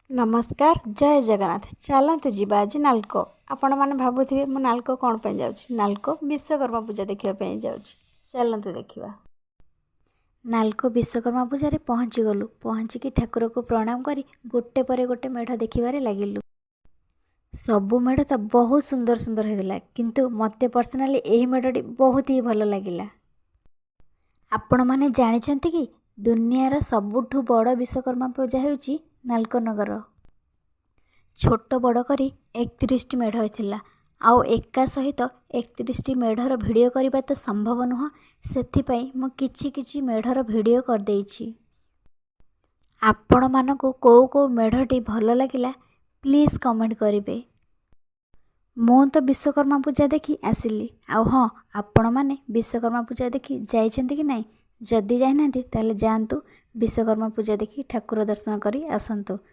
ନମସ୍କାର, ଜୟ ଜଗନ୍ନାଥ। ଚାଲନ୍ତୁ ଯିବା ଆଜି ନାଲକୋ। ଆପଣମାନେ ଭାବୁଥିବେ ମୁଁ ନାଲକୋ କ'ଣ ପାଇଁ ଯାଉଛି। ନାଲକୋ ବିଶ୍ୱକର୍ମା ପୂଜା ଦେଖିବା ପାଇଁ ଯାଉଛି। ଚାଲନ୍ତୁ ଦେଖିବା। ନାଲକୋ ବିଶ୍ୱକର୍ମା ପୂଜାରେ ପହଞ୍ଚିଗଲୁ। ପହଞ୍ଚିକି ଠାକୁରକୁ ପ୍ରଣାମ କରି ଗୋଟେ ପରେ ଗୋଟେ ମେଢ଼ ଦେଖିବାରେ ଲାଗିଲୁ। ସବୁ ମେଢ଼ ତ ବହୁତ ସୁନ୍ଦର ସୁନ୍ଦର ହେଇଥିଲା, କିନ୍ତୁ ମୋତେ ପର୍ସନାଲି ଏହି ମେଢ଼ଟି ବହୁତ ହି ଭଲ ଲାଗିଲା। ଆପଣମାନେ ଜାଣିଛନ୍ତି କି, ଦୁନିଆର ସବୁଠୁ ବଡ଼ ବିଶ୍ୱକର୍ମା ପୂଜା ହେଉଛି ନାଲକୋ ନଗର। ଛୋଟ ବଡ଼ କରି 31ଟି ମେଢ଼ ହେଇଥିଲା। ଆଉ ଏକା ସହିତ 31ଟି ମେଢ଼ର ଭିଡ଼ିଓ କରିବା ତ ସମ୍ଭବ ନୁହଁ, ସେଥିପାଇଁ ମୁଁ କିଛି କିଛି ମେଢ଼ର ଭିଡ଼ିଓ କରିଦେଇଛି। ଆପଣମାନଙ୍କୁ କେଉଁ କେଉଁ ମେଢ଼ଟି ଭଲ ଲାଗିଲା, ପ୍ଲିଜ୍ କମେଣ୍ଟ କରିବେ। ମୁଁ ତ ବିଶ୍ୱକର୍ମା ପୂଜା ଦେଖି ଆସିଲି। ଆଉ ହଁ, ଆପଣମାନେ ବିଶ୍ୱକର୍ମା ପୂଜା ଦେଖି ଯାଇଛନ୍ତି କି ନାହିଁ? ଯଦି ଯାଇନାହାନ୍ତି, ତାହେଲେ ଯାଆନ୍ତୁ, ବିଶ୍ୱକର୍ମା ପୂଜା ଦେଖି ଠାକୁର ଦର୍ଶନ କରି ଆସନ୍ତୁ।